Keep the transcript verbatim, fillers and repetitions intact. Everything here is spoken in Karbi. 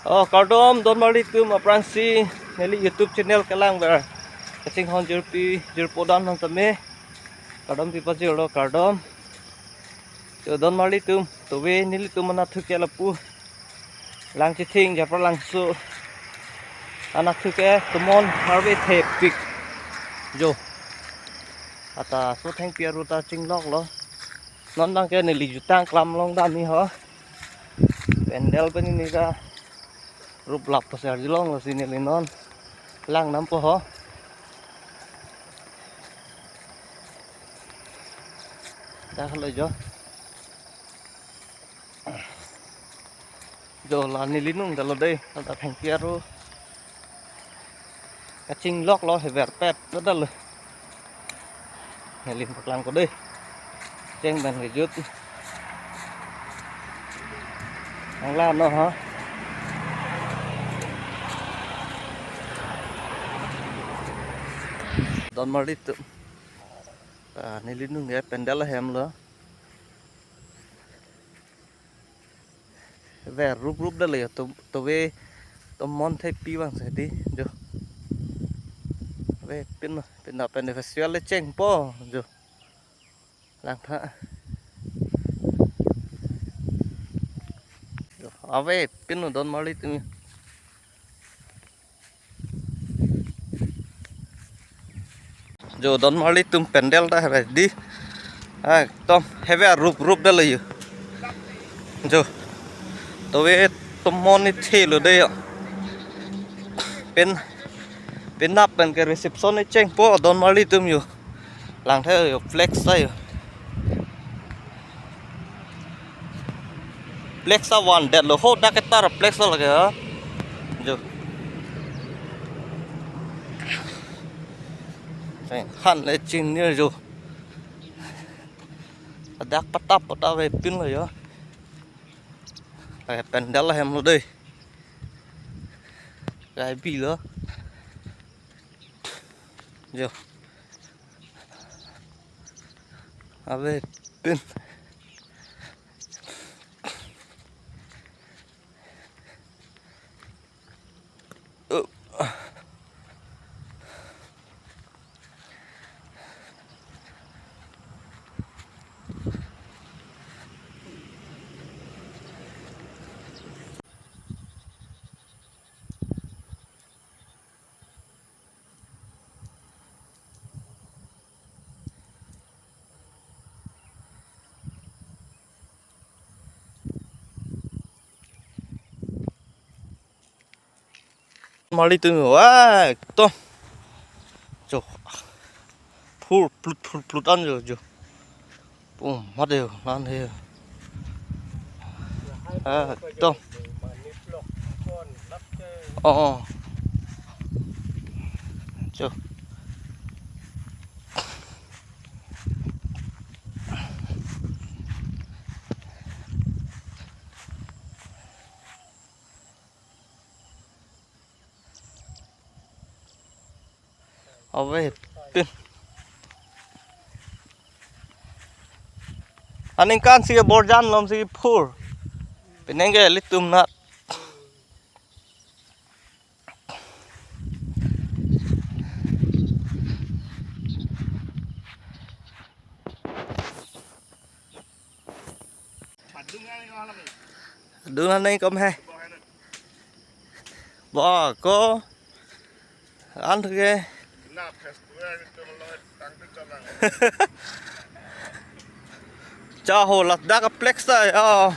Oh, kardom donmarli atum, aphrangsi neli YouTube channel kelangver kachinghon jirpi jirpo atum aphan tame kardom pipajirlo, kardom. Jo donmarli atum, tove nelitum anatthu ke lapu Langchithing Japralangso anatthu ke tomon harve thepik jo. Ata so thengpi aru ta chingloklo. Non abang ke neli jutang klam long dam ni ho. Pandal pen neli ta rup lap pasar jilong lo si neli non lang nampo ho. Dak lo jo. Jo la neli nung dalo dei, ata thengpi aru kachingloklo, hever pep dalo. Neli paklangpo dei. Cheng pen kejut. Angla no ha. Donmarli atum. Ah, neli nung ya pandal ahem lo. Ver rup rup dalo jo, to, tove tomon thepik vangse dei jo. Avepin, pin pen festival le chengpo jo. Langtha. Jo, avepin donmarli atum. Jo donmarli atum, pandal ta hever dei. Ah, ekdom hever rup rup dalo jo. Jo. Tove tomon ni thelo dei jo. Pen, penap pen ke reception ni chengpo donmarli atum jo. Langtha jo, flex ta jo. Flex ta van det lo ho, dak ketar flex ta lake ha. Jo. Teng han le chin ni jo. Dak patap patap avepin lo jo. Kayak pandal ahem lo dei. Kayak bi lo. Jo. Avepin. Marli atum, wah, ekdom. Jo. Phur phlut, phur phlut an jo, jo. Pum, mati jo, nan he. Ah, ekdom. Oh, oh. Jo. Avepin. Aningkan si borjan lom si phur. Penang ke ilitum nat. Dun anai kom he. Ba ko. An ke. Cha ho, ladak a flex ta ya.